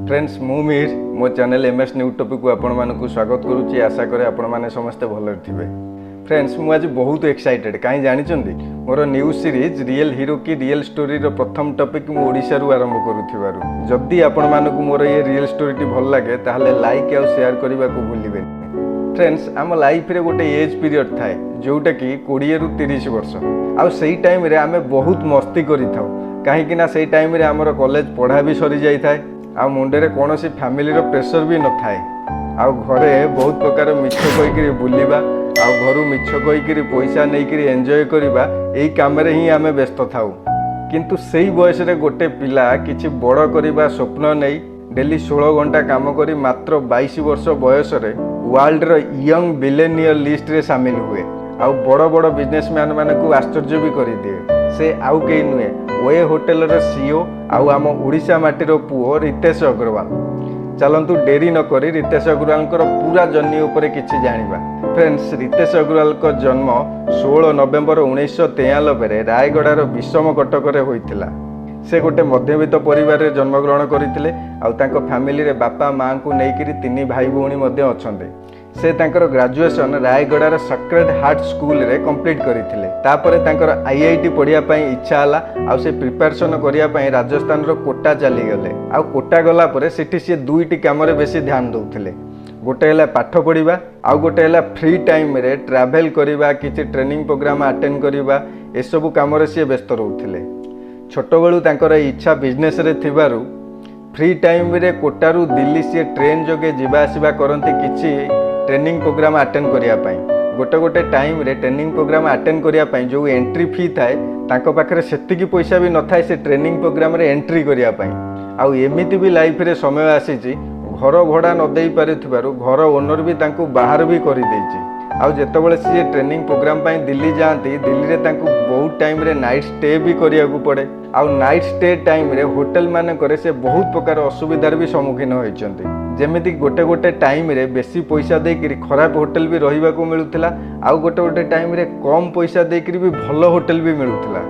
Friends, ମୁଁ ମିହିର, ମୋ channel M S new ଟପିକ୍କୁ ଆପଣମାନଙ୍କୁ ସ୍ୱାଗତ କରୁଛି। ଆଶା କରେ ଆପଣମାନେ ସମସ୍ତେ ଭଲରେ ଥିବେ। ଫ୍ରେଣ୍ଡସ୍, ମୁଁ ଆଜି ବହୁତ ଏକ୍ସାଇଟେଡ୍। କାହିଁ ଜାଣିଛନ୍ତି? ମୋର ନ୍ୟୁ ସିରିଜ୍ ରିଏଲ୍ ହିରୋ କି ରିଏଲ୍ ଷ୍ଟୋରିର ପ୍ରଥମ ଟପିକ୍ ମୁଁ ଓଡ଼ିଶାରୁ ଆରମ୍ଭ କରୁଥିବାରୁ। ଯଦି ଆପଣମାନଙ୍କୁ ମୋର ଏ ରିଏଲ୍ ଷ୍ଟୋରିଟି ଭଲ ଲାଗେ, ତାହେଲେ ଲାଇକ୍ ଆଉ ସେୟାର କରିବାକୁ ଭୁଲିବେନି। ଫ୍ରେଣ୍ଡସ୍, ଆମ ଲାଇଫରେ ଗୋଟେ ଏଜ୍ ପିରିୟଡ଼ ଥାଏ, ଯେଉଁଟାକି 20ରୁ 30 ବର୍ଷ। ଆଉ ସେଇ ଟାଇମ୍ରେ ଆମେ ବହୁତ ମସ୍ତି କରିଥାଉ, କାହିଁକି ନା ସେଇ ଟାଇମ୍ରେ ଆମର କଲେଜ ପଢ଼ା ବି ସରିଯାଇଥାଏ ଆଉ ମୁଣ୍ଡରେ କୌଣସି ଫ୍ୟାମିଲିର ପ୍ରେସର ବି ନଥାଏ। ଆଉ ଘରେ ବହୁତ ପ୍ରକାର ମିଛ କହିକିରି ବୁଲିବା ଆଉ ଘରୁ ମିଛ କହିକିରି ପଇସା ନେଇକିରି ଏନ୍ଜୟ କରିବା, ଏଇ କାମରେ ହିଁ ଆମେ ବ୍ୟସ୍ତ ଥାଉ। କିନ୍ତୁ ସେଇ ବୟସରେ ଗୋଟେ ପିଲା କିଛି ବଡ଼ କରିବା ସ୍ୱପ୍ନ ନେଇ ଡେଲି 16 ଘଣ୍ଟା କାମ କରି ମାତ୍ର 22 ବର୍ଷ ବୟସରେ ୱାର୍ଲଡର ୟଙ୍ଗ ବିଲେନିୟର ଲିଷ୍ଟରେ ସାମିଲ ହୁଏ ଆଉ ବଡ଼ ବଡ଼ ବିଜନେସମ୍ୟାନ୍ ମାନଙ୍କୁ ଆଶ୍ଚର୍ଯ୍ୟ ବି କରିଦିଏ। ସେ ଆଉ କେହି ନୁହେଁ, ଓୟୋ ହୋଟେଲର ସିଇଓ ଆଉ ଆମ ଓଡ଼ିଶା ମାଟିର ପୁଅ ରିତେଶ ଅଗ୍ରୱାଲ। ଚାଲନ୍ତୁ, ଡେରି ନକରି ରିତେଶ ଅଗ୍ରୱାଲଙ୍କର ପୁରା ଜର୍ଣ୍ଣି ଉପରେ କିଛି ଜାଣିବା। ଫ୍ରେଣ୍ଡସ୍, ରିତେଶ ଅଗ୍ରୱାଲଙ୍କ ଜନ୍ମ 16 ନଭେମ୍ବର 1993ରେ ରାୟଗଡ଼ାର ବିଷମ କଟକରେ ହୋଇଥିଲା। ସେ ଗୋଟେ ମଧ୍ୟବିତ୍ତ ପରିବାରରେ ଜନ୍ମଗ୍ରହଣ କରିଥିଲେ ଆଉ ତାଙ୍କ ଫ୍ୟାମିଲିରେ ବାପା ମାଆଙ୍କୁ ନେଇକିରି ତିନି ଭାଇ ଭଉଣୀ ମଧ୍ୟ ଅଛନ୍ତି। ସେ ତାଙ୍କର ଗ୍ରାଜୁଏସନ୍ ରାୟଗଡ଼ାର ସାକ୍ରେଡ୍ ହାର୍ଟ ସ୍କୁଲରେ କମ୍ପ୍ଲିଟ୍ କରିଥିଲେ। ତାପରେ ତାଙ୍କର ଆଇଆଇଟି ପଢ଼ିବା ପାଇଁ ଇଚ୍ଛା ହେଲା ଆଉ ସେ ପ୍ରିପାରେସନ୍ କରିବା ପାଇଁ ରାଜସ୍ଥାନର କୋଟା ଚାଲିଗଲେ। ଆଉ କୋଟା ଗଲା ପରେ ସେଠି ସିଏ ଦୁଇଟି କାମରେ ବେଶୀ ଧ୍ୟାନ ଦେଉଥିଲେ। ଗୋଟେ ହେଲା ପାଠ ପଢ଼ିବା ଆଉ ଗୋଟେ ହେଲା ଫ୍ରି ଟାଇମ୍ରେ ଟ୍ରାଭେଲ୍ କରିବା, କିଛି ଟ୍ରେନିଂ ପ୍ରୋଗ୍ରାମ୍ ଆଟେଣ୍ଡ କରିବା। ଏସବୁ କାମରେ ସିଏ ବ୍ୟସ୍ତ ରହୁଥିଲେ। ଛୋଟବେଳୁ ତାଙ୍କର ଇଚ୍ଛା ବିଜନେସ୍ରେ ଥିବାରୁ ଫ୍ରି ଟାଇମ୍ରେ କୋଟାରୁ ଦିଲ୍ଲୀ ସିଏ ଟ୍ରେନ୍ ଯୋଗେ ଯିବା ଆସିବା କରନ୍ତି କିଛି ଟ୍ରେନିଂ ପ୍ରୋଗ୍ରାମ୍ ଆଟେଣ୍ଡ କରିବା ପାଇଁ। ଗୋଟେ ଗୋଟେ ଟାଇମ୍ରେ ଟ୍ରେନିଂ ପ୍ରୋଗ୍ରାମ୍ ଆଟେଣ୍ଡ କରିବା ପାଇଁ ଯେଉଁ ଏଣ୍ଟ୍ରି ଫି ଥାଏ, ତାଙ୍କ ପାଖରେ ସେତିକି ପଇସା ବି ନଥାଏ ସେ ଟ୍ରେନିଂ ପ୍ରୋଗ୍ରାମରେ ଏଣ୍ଟ୍ରି କରିବା ପାଇଁ। ଆଉ ଏମିତି ବି ଲାଇଫରେ ସମୟ ଆସିଛି, ଘର ଭଡ଼ା ନ ଦେଇ ପାରୁଥିବାରୁ ଘର ଓନର ବି ତାଙ୍କୁ ବାହାର ବି କରିଦେଇଛି। ଆଉ ଯେତେବେଳେ ସିଏ ଟ୍ରେନିଂ ପ୍ରୋଗ୍ରାମ ପାଇଁ ଦିଲ୍ଲୀ ଯାଆନ୍ତି, ଦିଲ୍ଲୀରେ ତାଙ୍କୁ ବହୁତ ଟାଇମ୍ରେ ନାଇଟ୍ ଷ୍ଟେ ବି କରିବାକୁ ପଡ଼େ। ଆଉ ନାଇଟ୍ ଷ୍ଟେ ଟାଇମ୍ରେ ହୋଟେଲ ମାନଙ୍କରେ ସେ ବହୁତ ପ୍ରକାର ଅସୁବିଧାର ବି ସମ୍ମୁଖୀନ ହୋଇଛନ୍ତି। ଯେମିତି ଗୋଟେ ଗୋଟେ ଟାଇମ୍ରେ ବେଶୀ ପଇସା ଦେଇକିରି ଖରାପ ହୋଟେଲ ବି ରହିବାକୁ ମିଳୁଥିଲା ଆଉ ଗୋଟେ ଗୋଟେ ଟାଇମ୍ରେ କମ୍ ପଇସା ଦେଇକିରି ବି ଭଲ ହୋଟେଲ ବି ମିଳୁଥିଲା।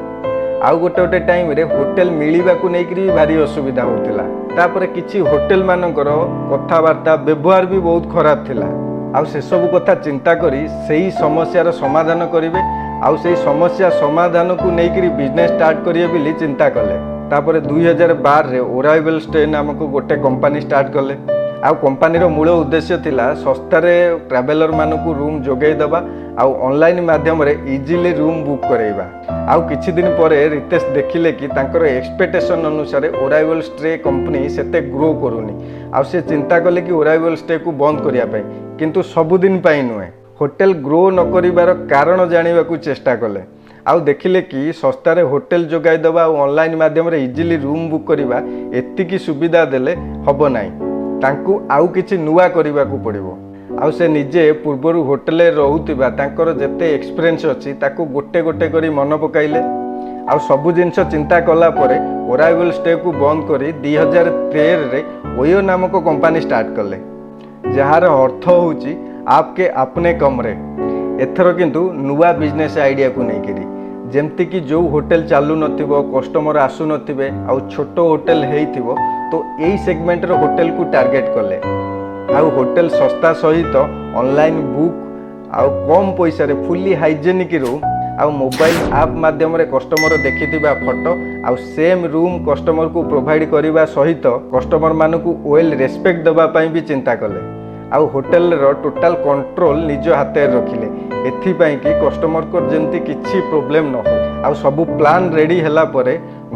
ଆଉ ଗୋଟେ ଗୋଟେ ଟାଇମ୍ରେ ହୋଟେଲ ମିଳିବାକୁ ନେଇକିରି ବି ଭାରି ଅସୁବିଧା ହେଉଥିଲା। ତାପରେ କିଛି ହୋଟେଲ ମାନଙ୍କର କଥାବାର୍ତ୍ତା, ବ୍ୟବହାର ବି ବହୁତ ଖରାପ ଥିଲା। ଆଉ ସେସବୁ କଥା ଚିନ୍ତା କରି ସେଇ ସମସ୍ୟାର ସମାଧାନ କରିବେ ଆଉ ସେଇ ସମସ୍ୟା ସମାଧାନକୁ ନେଇକିରି ବିଜନେସ୍ ଷ୍ଟାର୍ଟ କରିବେ ବୋଲି ଚିନ୍ତା କଲେ। ତାପରେ 2012ରେ ଓରାଇଭେଲ ଷ୍ଟେ ନାମକ ଗୋଟେ କମ୍ପାନୀ ଷ୍ଟାର୍ଟ କଲେ। ଆଉ କମ୍ପାନୀର ମୂଳ ଉଦ୍ଦେଶ୍ୟ ଥିଲା ଶସ୍ତାରେ ଟ୍ରାଭେଲର ମାନଙ୍କୁ ରୁମ୍ ଯୋଗାଇ ଦେବା ଆଉ ଅନଲାଇନ୍ ମାଧ୍ୟମରେ ଇଜିଲି ରୁମ୍ ବୁକ୍ କରାଇବା। ଆଉ କିଛି ଦିନ ପରେ ରିତେଶ ଦେଖିଲେ କି ତାଙ୍କର ଏକ୍ସପେକ୍ଟେସନ୍ ଅନୁସାରେ ଓରାଇଭଲ ଷ୍ଟେ କମ୍ପାନୀ ସେତେ ଗ୍ରୋ କରୁନି। ଆଉ ସେ ଚିନ୍ତା କଲେ କି ଓରାଇଭଲ ଷ୍ଟେକୁ ବନ୍ଦ କରିବା ପାଇଁ, କିନ୍ତୁ ସବୁଦିନ ପାଇଁ ନୁହେଁ। ହୋଟେଲ ଗ୍ରୋ ନ କରିବାର କାରଣ ଜାଣିବାକୁ ଚେଷ୍ଟା କଲେ ଆଉ ଦେଖିଲେ କି ଶସ୍ତାରେ ହୋଟେଲ ଯୋଗାଇ ଦେବା ଆଉ ଅନଲାଇନ୍ ମାଧ୍ୟମରେ ଇଜିଲି ରୁମ୍ ବୁକ୍ କରିବା, ଏତିକି ସୁବିଧା ଦେଲେ ହେବ ନାହିଁ, ତାଙ୍କୁ ଆଉ କିଛି ନୂଆ କରିବାକୁ ପଡ଼ିବ। ଆଉ ସେ ନିଜେ ପୂର୍ବରୁ ହୋଟେଲରେ ରହୁଥିବା ତାଙ୍କର ଯେତେ ଏକ୍ସପିରିଏନ୍ସ ଅଛି, ତାକୁ ଗୋଟେ ଗୋଟେ କରି ମନେ ପକାଇଲେ। ଆଉ ସବୁ ଜିନିଷ ଚିନ୍ତା କଲା ପରେ ଓରାଇଭଲ ଷ୍ଟେକୁ ବନ୍ଦ କରି 2013ରେ ଓୟୋ ନାମକ କମ୍ପାନୀ ଷ୍ଟାର୍ଟ କଲେ, ଯାହାର ଅର୍ଥ ହେଉଛି आपके अपने कमरे। ଏଥର କିନ୍ତୁ ନୂଆ ବିଜନେସ୍ ଆଇଡ଼ିଆକୁ ନେଇକିରି, ଯେମିତିକି ଯେଉଁ ହୋଟେଲ ଚାଲୁନଥିବ, କଷ୍ଟମର ଆସୁନଥିବେ ଆଉ ଛୋଟ ହୋଟେଲ ହେଇଥିବ, ତ ଏଇ ସେଗମେଣ୍ଟର ହୋଟେଲକୁ ଟାର୍ଗେଟ୍ କଲେ। ଆଉ ହୋଟେଲ ଶସ୍ତା ସହିତ ଅନଲାଇନ୍ ବୁକ୍ ଆଉ କମ୍ ପଇସାରେ ଫୁଲି ହାଇଜେନିକ୍ ରୁମ୍ ଆଉ ମୋବାଇଲ ଆପ୍ ମାଧ୍ୟମରେ କଷ୍ଟମର ଦେଖିଥିବା ଫଟୋ ଆଉ ସେମ୍ ରୁମ୍ କଷ୍ଟମରକୁ ପ୍ରୋଭାଇଡ଼ କରିବା ସହିତ କଷ୍ଟମରମାନଙ୍କୁ ୱେଲ୍ ରେସ୍ପେକ୍ଟ ଦେବା ପାଇଁ ବି ଚିନ୍ତା କଲେ। ଆଉ ହୋଟେଲର ଟୋଟାଲ କଣ୍ଟ୍ରୋଲ ନିଜ ହାତରେ ରଖିଲେ, ଏଥିପାଇଁ କି କଷ୍ଟମରଙ୍କର ଯେମିତି କିଛି ପ୍ରୋବ୍ଲେମ୍ ନ ହଉ। ଆଉ ସବୁ ପ୍ଲାନ୍ ରେଡ଼ି ହେଲା ପରେ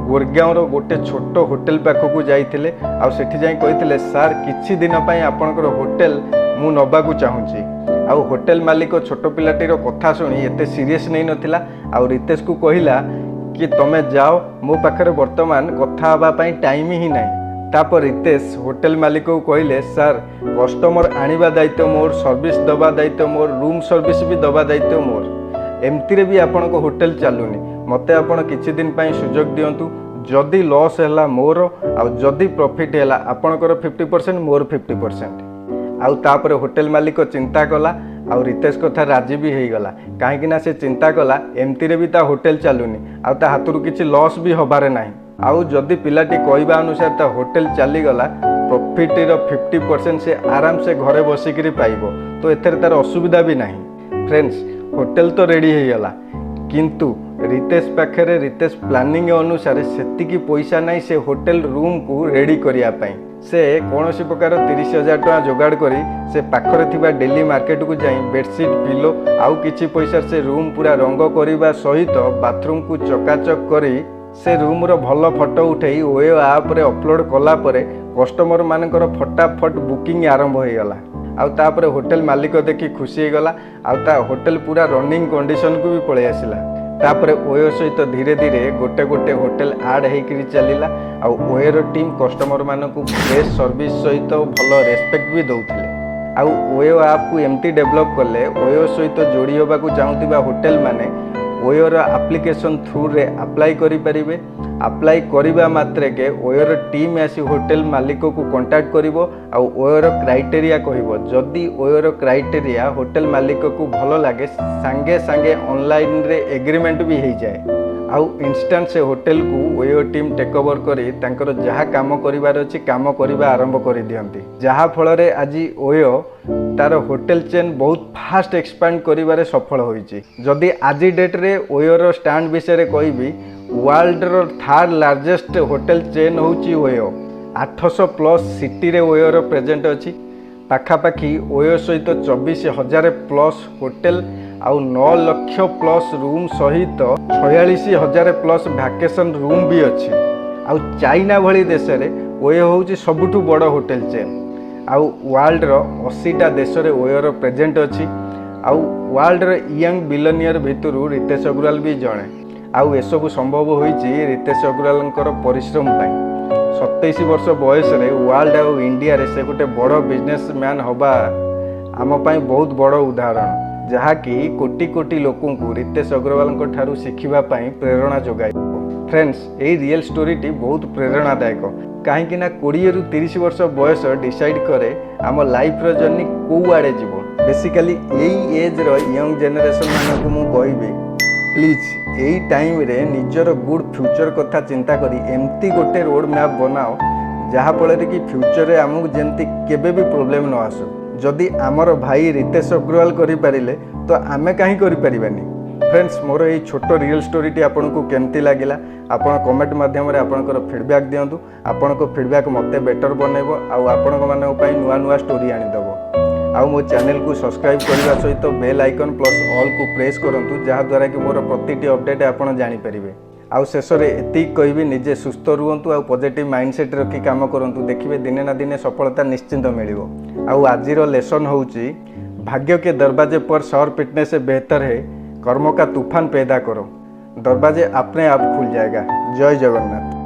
ଗୁରଗାଁର ଗୋଟେ ଛୋଟ ହୋଟେଲ ପାଖକୁ ଯାଇଥିଲେ ଆଉ ସେଠି ଯାଇ କହିଥିଲେ, "ସାର୍, କିଛି ଦିନ ପାଇଁ ଆପଣଙ୍କର ହୋଟେଲ ମୁଁ ନେବାକୁ ଚାହୁଁଛି।" ଆଉ ହୋଟେଲ ମାଲିକ ଛୋଟ ପିଲାଟିର କଥା ଶୁଣି ଏତେ ସିରିୟସ୍ ନେଇନଥିଲା ଆଉ ରିତେଶକୁ କହିଲା କି ତମେ ଯାଅ, ମୋ ପାଖରେ ବର୍ତ୍ତମାନ କଥା ହେବା ପାଇଁ ଟାଇମ୍ ହିଁ ନାହିଁ। ତାପରେ ରିତେଶ ହୋଟେଲ ମାଲିକକୁ କହିଲେ, "ସାର୍, କଷ୍ଟମର ଆଣିବା ଦାୟିତ୍ୱ ମୋର, ସର୍ଭିସ୍ ଦେବା ଦାୟିତ୍ୱ ମୋର, ରୁମ୍ ସର୍ଭିସ୍ ବି ଦେବା ଦାୟିତ୍ୱ ମୋର। ଏମିତିରେ ବି ଆପଣଙ୍କ ହୋଟେଲ ଚାଲୁନି। ମୋତେ ଆପଣ କିଛି ଦିନ ପାଇଁ ସୁଯୋଗ ଦିଅନ୍ତୁ। ଯଦି ଲସ୍ ହେଲା ମୋର ଆଉ ଯଦି ପ୍ରଫିଟ୍ ହେଲା, ଆପଣଙ୍କର 50%, ମୋର 50%।" ଆଉ ତାପରେ ହୋଟେଲ ମାଲିକ ଚିନ୍ତା କଲା ଆଉ ରିତେଶ କଥା ରାଜି ବି ହେଇଗଲା, କାହିଁକି ନା ସେ ଚିନ୍ତା କଲା, ଏମିତିରେ ବି ତା ହୋଟେଲ ଚାଲୁନି ଆଉ ତା ହାତରୁ କିଛି ଲସ୍ ବି ହବାରେ ନାହିଁ। ଆଉ ଯଦି ପିଲାଟି କହିବା ଅନୁସାରେ ତା ହୋଟେଲ ଚାଲିଗଲା, ପ୍ରଫିଟ୍ର 50% ସେ ଆରାମସେ ଘରେ ବସିକିରି ପାଇବ। ତ ଏଥିରେ ତାର ଅସୁବିଧା ବି ନାହିଁ। ଫ୍ରେଣ୍ଡସ୍, ହୋଟେଲ ତ ରେଡ଼ି ହେଇଗଲା, କିନ୍ତୁ ରିତେଶ ପାଖରେ ରିତେଶ ପ୍ଲାନିଂ ଅନୁସାରେ ସେତିକି ପଇସା ନାହିଁ ସେ ହୋଟେଲ ରୁମ୍କୁ ରେଡ଼ି କରିବା ପାଇଁ। ସେ କୌଣସି ପ୍ରକାର 30,000 ଟଙ୍କା ଯୋଗାଡ଼ କରି ସେ ପାଖରେ ଥିବା ଡେଲି ମାର୍କେଟକୁ ଯାଇ ବେଡ଼ସିଟ୍, ପିଲୋ ଆଉ କିଛି ପଇସା ସେ ରୁମ୍ ପୁରା ରଙ୍ଗ କରିବା ସହିତ ବାଥରୁମ୍କୁ ଚକାଚକ କରି ସେ ରୁମ୍ର ଭଲ ଫଟୋ ଉଠେଇ ଓୟୋ ଆପ୍ରେ ଅପଲୋଡ଼ କଲା ପରେ କଷ୍ଟମରମାନଙ୍କର ଫଟାଫଟ ବୁକିଂ ଆରମ୍ଭ ହୋଇଗଲା। ଆଉ ତାପରେ ହୋଟେଲ ମାଲିକ ଦେଖି ଖୁସି ହେଇଗଲା ଆଉ ତା ହୋଟେଲ ପୁରା ରନିଂ କଣ୍ଡିସନକୁ ବି ପଳେଇ ଆସିଲା। ତାପରେ ଓୟୋ ସହିତ ଧୀରେ ଧୀରେ ଗୋଟେ ଗୋଟେ ହୋଟେଲ ଆଡ଼୍ ହେଇକିରି ଚାଲିଲା। ଆଉ ଓୟୋର ଟିମ୍ କଷ୍ଟମରମାନଙ୍କୁ ବେଷ୍ଟ ସର୍ଭିସ୍ ସହିତ ଭଲ ରେସପେକ୍ଟ ବି ଦେଉଥିଲେ। ଆଉ ଓୟୋ ଆପ୍କୁ ଏମିତି ଡେଭଲପ୍ କଲେ, ଓୟୋ ସହିତ ଯୋଡ଼ି ହେବାକୁ ଚାହୁଁଥିବା ହୋଟେଲ ମାନେ ଓୟୋର ଆପ୍ଲିକେସନ୍ ଥ୍ରୁରେ ଆପ୍ଲାଏ କରିପାରିବେ। ଆପ୍ଲାଏ କରିବା ମାତ୍ରକେ ଓୟୋର ଟିମ୍ ଆସି ହୋଟେଲ ମାଲିକକୁ କଣ୍ଟାକ୍ଟ କରିବ ଆଉ ଓୟୋର କ୍ରାଇଟେରିଆ କହିବ। ଯଦି ଓୟୋର କ୍ରାଇଟେରିଆ ହୋଟେଲ ମାଲିକକୁ ଭଲ ଲାଗେ, ସାଙ୍ଗେ ସାଙ୍ଗେ ଅନଲାଇନରେ ଏଗ୍ରିମେଣ୍ଟ ବି ହେଇଯାଏ। ଆଉ ଇନଷ୍ଟାଣ୍ଟ ସେ ହୋଟେଲକୁ ଓୟୋ ଟିମ୍ ଟେକ୍ ଓଭର କରି ତାଙ୍କର ଯାହା କାମ କରିବାର ଅଛି, କାମ କରିବା ଆରମ୍ଭ କରିଦିଅନ୍ତି। ଯାହାଫଳରେ ଆଜି ଓୟୋ ତାର ହୋଟେଲ ଚେନ୍ ବହୁତ ଫାଷ୍ଟ ଏକ୍ସପାଣ୍ଡ କରିବାରେ ସଫଳ ହୋଇଛି। ଯଦି ଆଜି ଡେଟ୍ରେ ଓୟୋର ଷ୍ଟାଣ୍ଡ ବିଷୟରେ କହିବି, ୱାର୍ଲଡର ଥାର୍ଡ ଲାର୍ଜେଷ୍ଟ ହୋଟେଲ ଚେନ୍ ହେଉଛି ଓୟୋ। 800 ପ୍ଲସ୍ ସିଟିରେ ଓୟୋର ପ୍ରେଜେଣ୍ଟ ଅଛି। ପାଖାପାଖି ଓୟୋ ସହିତ 24,000 ପ୍ଲସ୍ ହୋଟେଲ ଆଉ 9 ଲକ୍ଷ ପ୍ଲସ୍ ରୁମ୍ ସହିତ 46,000 ପ୍ଲସ୍ ଭ୍ୟାକେସନ୍ ରୁମ୍ ବି ଅଛି। ଆଉ ଚାଇନା ଭଳି ଦେଶରେ ଓୟୋ ହେଉଛି ସବୁଠୁ ବଡ଼ ହୋଟେଲ ଚେନ୍। ଆଉ ୱାର୍ଲଡର 80ଟା ଦେଶରେ ଓୟୋର ପ୍ରେଜେଣ୍ଟ ଅଛି। ଆଉ ୱାର୍ଲଡର ୟଙ୍ଗ ବିଲନିୟର ଭିତରୁ ରିତେଶ ଅଗ୍ରୱାଲ ବି ଜଣେ। ଆଉ ଏସବୁ ସମ୍ଭବ ହୋଇଛି ରିତେଶ ଅଗ୍ରୱାଲଙ୍କର ପରିଶ୍ରମ ପାଇଁ। 27 ବର୍ଷ ବୟସରେ ୱାର୍ଲଡ ଆଉ ଇଣ୍ଡିଆରେ ସେ ଗୋଟେ ବଡ଼ ବିଜନେସମ୍ୟାନ୍ ହେବା ଆମ ପାଇଁ ବହୁତ ବଡ଼ ଉଦାହରଣ, ଯାହାକି କୋଟି କୋଟି ଲୋକଙ୍କୁ ରିତେଶ ଅଗ୍ରୱାଲଙ୍କ ଠାରୁ ଶିଖିବା ପାଇଁ ପ୍ରେରଣା ଯୋଗାଇବ। ଫ୍ରେଣ୍ଡସ୍, ଏଇ ରିଏଲ୍ ଷ୍ଟୋରିଟି ବହୁତ ପ୍ରେରଣାଦାୟକ, କାହିଁକି ନା 20ରୁ 30 ବର୍ଷ ବୟସ ଡିସାଇଡ୍ କରେ ଆମ ଲାଇଫ୍ର ଜର୍ଣ୍ଣି କେଉଁ ଆଡ଼େ ଯିବ। ବେସିକାଲି ଏଇ ଏଜ୍ର ୟଙ୍ଗ ଜେନେରେସନ୍ ମାନଙ୍କୁ ମୁଁ କହିବି, ପ୍ଲିଜ୍ ଏଇ ଟାଇମ୍ରେ ନିଜର ଗୁଡ୍ ଫ୍ୟୁଚର୍ କଥା ଚିନ୍ତା କରି ଏମିତି ଗୋଟେ ରୋଡ଼ ମ୍ୟାପ୍ ବନାଅ, ଯାହାଫଳରେ କି ଫ୍ୟୁଚର୍ରେ ଆମକୁ ଯେମିତି କେବେ ବି ପ୍ରୋବ୍ଲେମ୍ ନ ଆସୁ। ଯଦି ଆମର ଭାଇ ରିତେଶ ଅଗ୍ରୱାଲ କରିପାରିଲେ, ତ ଆମେ କାହିଁ କରିପାରିବାନି? ଫ୍ରେଣ୍ଡସ୍, ମୋର ଏଇ ଛୋଟ ରିଏଲ୍ ଷ୍ଟୋରିଟି ଆପଣଙ୍କୁ କେମିତି ଲାଗିଲା, ଆପଣ କମେଣ୍ଟ ମାଧ୍ୟମରେ ଆପଣଙ୍କର ଫିଡ଼ବ୍ୟାକ୍ ଦିଅନ୍ତୁ। ଆପଣଙ୍କ ଫିଡ଼ବ୍ୟାକ୍ ମୋତେ ବେଟର୍ ବନେଇବ ଆଉ ଆପଣଙ୍କ ମାନଙ୍କ ପାଇଁ ନୂଆ ନୂଆ ଷ୍ଟୋରି ଆଣିଦେବ। ଆଉ ମୋ ଚ୍ୟାନେଲକୁ ସବସ୍କ୍ରାଇବ୍ କରିବା ସହିତ ବେଲ୍ ଆଇକନ୍ ପ୍ଲସ୍ ଅଲ୍କୁ ପ୍ରେସ୍ କରନ୍ତୁ, ଯାହାଦ୍ୱାରା କି ମୋର ପ୍ରତିଟି ଅପଡ଼େଟ୍ ଆପଣ ଜାଣିପାରିବେ। ଆଉ ଶେଷରେ ଏତିକି କହିବି, ନିଜେ ସୁସ୍ଥ ରୁହନ୍ତୁ ଆଉ ପଜିଟିଭ୍ ମାଇଣ୍ଡସେଟ୍ ରଖି କାମ କରନ୍ତୁ। ଦେଖିବେ, ଦିନେ ନା ଦିନେ ସଫଳତା ନିଶ୍ଚିନ୍ତ ମିଳିବ। ଆଉ ଆଜିର ଲେସନ୍ ହେଉଛି, भाग्य के दरवाजे पर सर पीटने से बेहतर है कर्म का तूफान पैदा करो, दरवाजे अपने आप खुल जाएगा। ଜୟ ଜଗନ୍ନାଥ।